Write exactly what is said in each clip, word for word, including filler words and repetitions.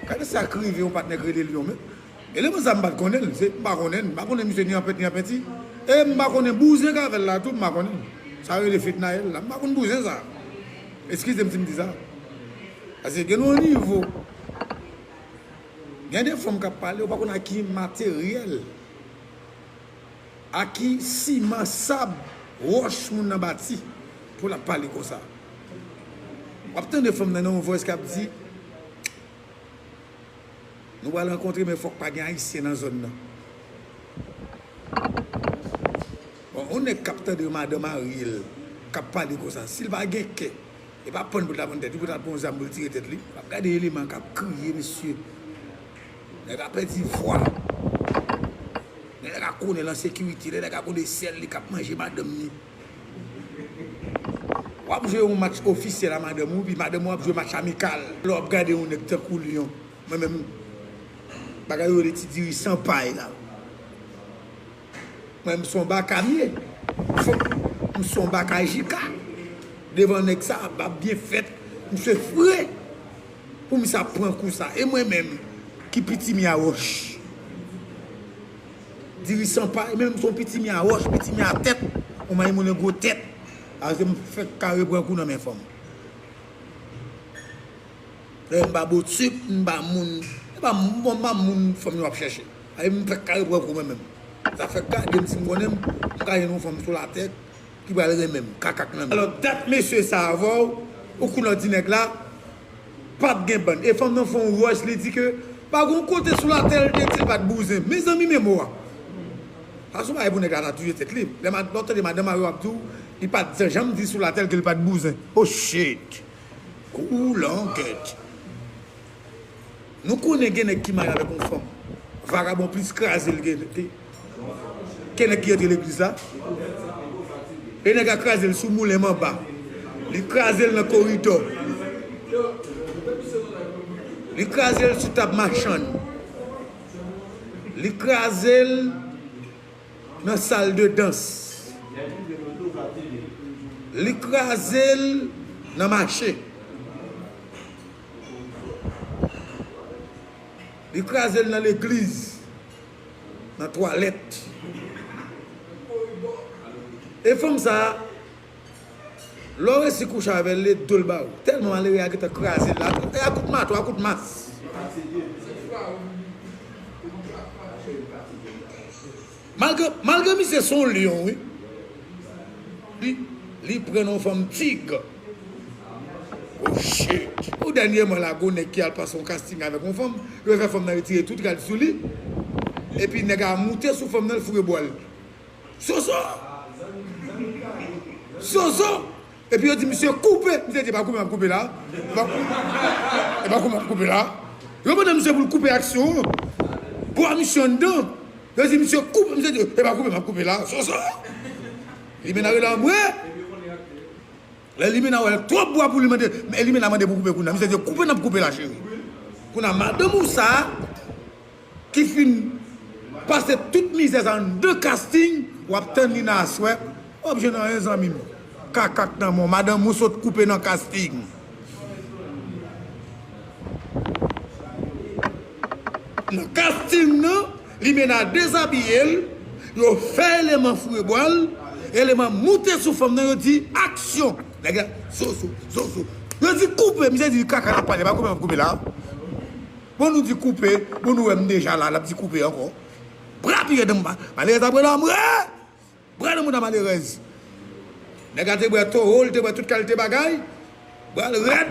Gade sa k rive yon patnè k rele Lyon, men. Eleman sa m pa t konnen l, se, m pa konnen l, m pa konnen misye ni an pent ni an penti. E m pa konnen bouzen k avè l la tou, m pa konnen l. Sa yo rele Fednaelle la, m pa konn bouzen sa. Eskize m si m di sa. Paske gen yon nivo. Gen de fanm k ap pale, ou pa konn ak ki materyèl, ak ki siman, sab, wòch moun nan bati pou l ap pale konsa. W ap tande fanm nan nan yon vwès k ap di, nou pral rankontre, men fòk pa gen Ayisyen nan zòn nan. Bon, yon nèg k ap tande madan mari l k ap pale konsa, si l pa gen kè, e pa pann pou l ta pann tèt li, pou l ta pran yon zam pou l tire tèt li. W ap gade eleman k ap kriye, mesye. Nèg la pèdi vwa. Nèg la konnen l an sekirite, nèg la konnen se sèl li k ap manje madanm li. W ap jwe yon match ofisyèl a madanm ou, epi madanm ou ap jwe match amikal. Lè w ap gade yon nèg tankou Lyon, mwen menm, bagay yo rele ti diri san pay la. Mwen, m se yon baka m ye. Fòk m se yon baka jika. Devan nèg sa, bab byen fèt, misye fre. Pou misye ap pran kou sa. E mwen menm, ki pitimi a wòch. Diri san pay, men m se yon pitimi a wòch, pitimi a tèt. Yon maymoun gwo tèt. Paske m fèk kare pran kou nan men fanm. Lè m pa botip, m pa moun, e pa m, bon, m pa moun fanm yo ap chèche. Ay, m fèk kare pran kou mwen menm. Sa fèk gade m, si m konnen m, m ka jwenn yon fanm sou latè ki pral renmen m, kakak nan men. Alò, dat mesye sa avè w, ou koulè di nèg la, pa t gen bann. E fanm nan fè yon ròch, li di ke pa gen yon kote sou latè l te di l pa t bouzen. Mezanmi, men mo a. Sa se yon bagay pou nèg la ta touye tèt li. Lè mad-, lè w tande madanm mari w ap di w, li pa t janm di sou latè l ke li pa t bouzen. Oh shit! Koulangèt. Nou konnen gen nèg ki marye avèk yon fanm. Vagabon plis kraze l gen, ke, ke nèg ki antre legliz la. E nèg la kraze l sou moulen manba. Li kraze l nan koridò. Li kraze l sou tab machann. Li kraze l nan sal de dans. Li kraze l nan mache. Li kraze l nan legliz, nan twalèt. E fanm sa a, lè w resi kouche avè l, li do l ba ou. Tèlman malere a gentan kraze l la. E a kout mato, a kout mas. Malgre, malgre misye se yon lyon, wi. Li, li pran nan yon fanm tig. Oh shit. Ou dènyèman la, gon nèg ki al pase yon casting avèk yon fanm, yo fè fanm nan retire tout rad sou li. Epi nèg la moute sou fanm nan, l foure bwa l. Soso! Soso! Epi yo di misye koupe. Misye di, "E pa koupe m ap koupe la. E pa, e pa koupe m ap koupe la." Yo mande misye pou l koupe aksyon an. Bwa misye anndan. Yo di misye koupe. Misye di, "E pa koupe m ap koupe la." Soso! Limena rele anmwe. Lè Limena wè l twòp bwa pou li mande, men Limena mande pou koupe kounye a. Misye di, "Koupe n ap koupe la, cheri." Kounye a madanm ou sa a, ki fin pase tout mizè sa anndan casting, w ap tann li nan aswè, w ap jwenn anyen, zanmi m. Kakak nan men w, madanm ou sot koupe nan casting. Nan casting nan, Limena dezabiye l, yo fè eleman foure bwa l, eleman moute sou fanm nan, yo di, "Aksyon!" Nèg la, zozo, zozo. Yo di, "Koupe!" Misye di, "Kaka n ap pale, pa koupe, n ap koupe la." Bon, nou di koupe, bon, nou wè m deja la, l ap di koupe ankò. Bra pire dan m, malerèz ap rele anmwe! Bra nan mouda malerèz. Nèg la te bwè towo, li te bwè tout kalite bagay. Bra l rèd,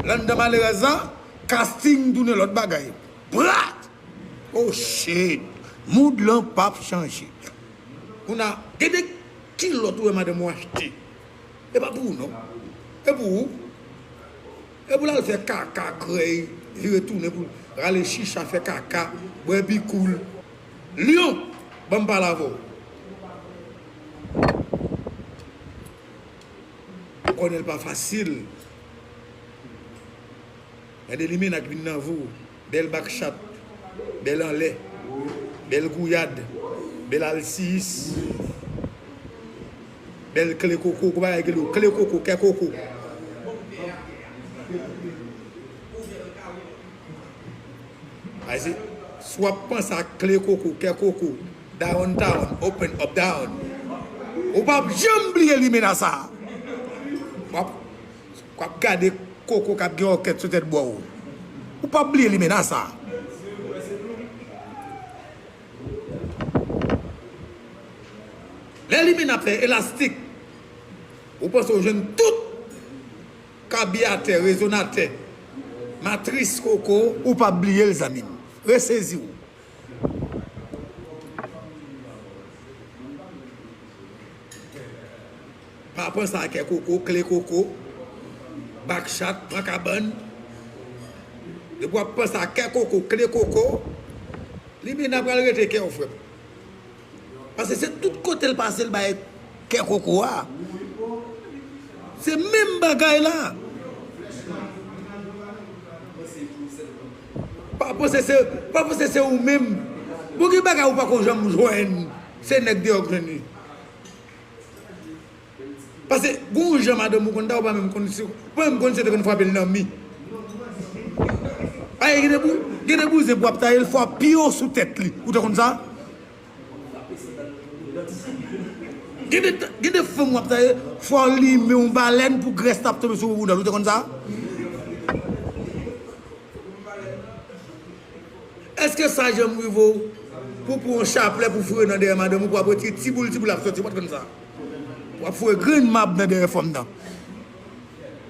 l anndan malerèz la, casting tounen lòt bagay. Bra! Oh shit! Mood lan p ap chanje. Kounye a, gen de kilòt ou wè madanm ou achte. E pa pou ou non. E pou ou. E pou l al fè kaka, krèy, vire tounen pou l rale chicha, fè kaka, bwè bikoul. Lyon, ban m pale avè w. Ou konnen l pa fasil. Gade Limena k vin nan vi w. Bèl bakchat, bèl anlè, bèl gouyad, bèl alsiyis, bèl kle koko, kou bagay kle, kle koko, kè koko. Ayisyen, si w ap panse ak kle koko, kè koko, downtown, open up down, ou p ap janm bliye limena sa a. W ap, w ap gade koko k ap gen òkèt sou tèt bò w. Ou p ap bliye limena sa a. Lè limena ap fè elastik, ou panse w jwenn tout kabiyatè, rezonatè, matris koko, ou p ap bliye l, zanmi m. Resezi w. Pa panse a kè koko, kle koko, bakchat, pran kabann. Depi w ap panse a kè koko, kle koko, limena pral rete kè w, frè m. Paske se tout kote l pase l bay kè koko a. Se menm bagay la. Pa panse se, pa panse se ou menm. Bon, gen bagay ou pako janm jwenn. Se nèg deyò k jwenn li. Paske gon jan madanm ou konn ta, ou pa menm konn si, ou pa menm konn si yo te konn frape l nan mi. Ay, gen de bou, gen de bouzen pou w ap taye l, fò w ap piye w sou tèt li. Ou te konn sa? Gen de, gen de fanm w ap taye, fò w limen yon balèn pou grès la ap tonbe sou bouda l. Ou te konn sa? Èske sa janm rive w pou w pran yon chaplè pou w foure nan dèyè madanm ou, pou w ap retire ti boul, ti boul ap soti? Ou pa t konn sa? W ap foure grenn mab nan dèyè fanm nan.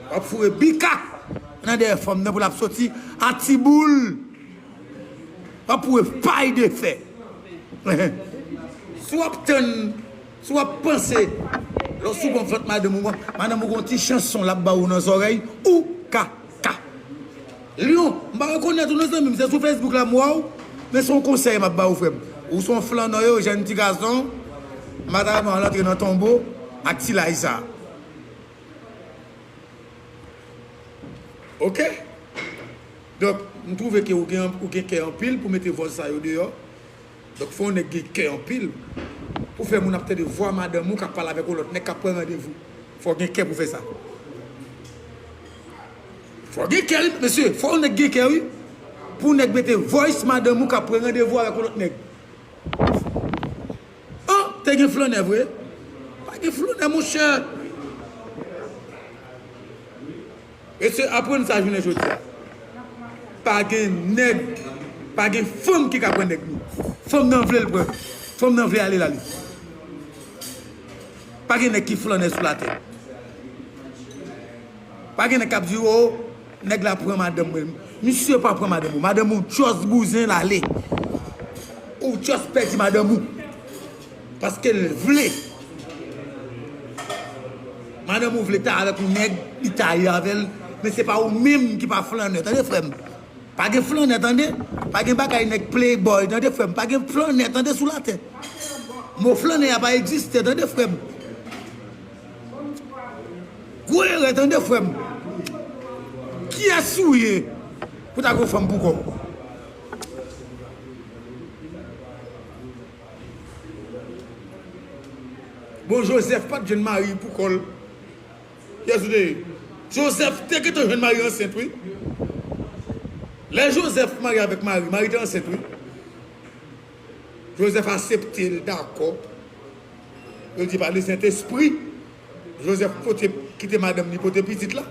W ap foure bika nan dèyè fanm nan pou l ap soti a ti boul. W ap foure pay de fè. Si w ap tann, si w ap panse, lè w sou pran vant madanm ou, madanm ou gon ti chanson l ap ba ou nan zòrèy, ou ka ka. Lyon, m pa rekonèt ou non, zanmi m, se sou Facebook la m wè w, men se yon konsèy m ap ba ou, frè m. Ou se yon flannè, yon jèn ti gason, m pa ta renmen w al antre nan tonbo ak ti laj sa. Oke? Donk, m twouve ke ou gen, ou gen kè anpil pou mete vòz sa yo deyò. Donk, fò yon nèg gen kè anpil pou fè moun ap tande vwa madanm ou k ap pale avèk yon lòt nèg k ap pran randevou. Fò w gen kè pou fè sa. Fò w gen kè, wi, mesye. Fò yon nèg gen kè, wi. Pou nèg mete voice madanm ou k ap pran randevou avèk yon lòt nèg. An, te gen flannè vre? Pa gen flannè, monchè. Mesye, aprann sa jounen jodi a. Pa gen nèg, pa gen fanm ki ka pran nèg nou. Fanm nan vle l pran. Fanm nan vle ale l ale. Pa gen nèg ki flannè sou latè. Pa gen nèg k ap di, "O, nèg la pran madanm mwen." Misye pa pran madanm ou. Madanm ou just bouzen l ale. Ou just pèdi madanm ou. Paske l vle. Madanm ou vle ta avèk yon nèg, li ta ye avè l, men se pa ou menm ki pa flannè, tande, frè m. Pa gen flannè, tande. Pa gen bagay nèg playboy, tande, frè m. Pa gen flannè, tande, sou latè. Mo flannè a pa egziste, tande, frè m. Gwo erè, tande, frè m. Kiyès ou ye pou ta gen yon fanm pou kò w? Bon, Jozèf pa t jwenn mari pou kò l. Kiyès ou te ye? Jozèf te gentan jwenn Mari ansent, wi. Lè Jozèf marye avèk Mari, Mari te ansent, wi. Jozèf asepte, l dakò. Yo di pa Lesentespri. Jozèf pote, kite madanm li pote pitit la.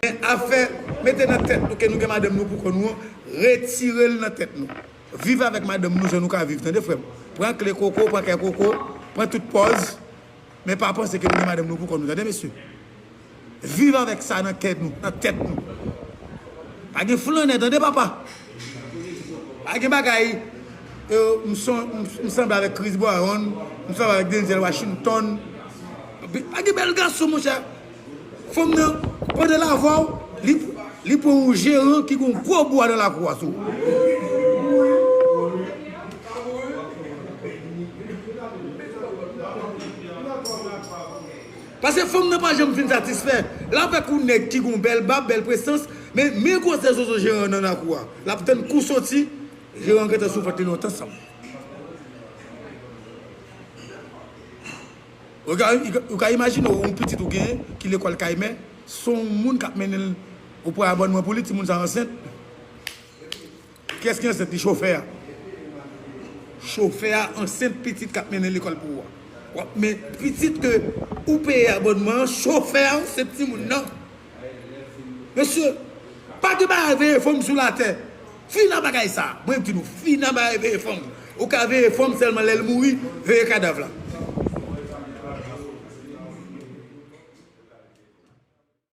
Men afè mete nan tèt nou ke nou gen madanm nou pou kò nou an, retire l nan tèt nou. Viv avèk madanm nou jan nou ka viv, tande, frè m. Pran kle koko, pran kè koko, pran tout pòz, men pa panse ke nou gen madanm nou pou kò nou, tande, mesye. Viv avèk sa nan kè nou, nan tèt nou. Pa gen flannè, tande, papa. Pa gen bagay, e, m son, m, m sanble avèk Chris Brown, m sanble avèk Denzel Washington. Pa gen bèl gason, monchè. Fanm nan, pandan l avè w, li, li pran yon jeran ki gen yon gwo bwa nan lakou a sou. Paske fanm nan pa janm fin satisfè. L avèk yon nèg ki gen yon bèl bab, bèl prezans, men, men gwosè zozo jeran nan lakou a. L ap tann kou soti, jeran gentan sou vant li lontan sanm. Ou ka, ou ka imajine w, yon pitit ou gen ki lekòl Kayimè, se yon moun k ap mennen l, ou pran abònman pou li, timoun sa ansent. Kiyès ki ansent li? Chofè a. Chofè a ansent pitit k ap mennen lekòl pou ou a. W ap men pitit ke ou peye abònman an, chofè a ansent timoun nan. Mesye, pa gen bagay veye fanm sou latè. Fin a bagay sa. Mwen di nou, fin a bagay veye fanm. Ou ka veye fanm sèlman lè l mouri, veye kadav la.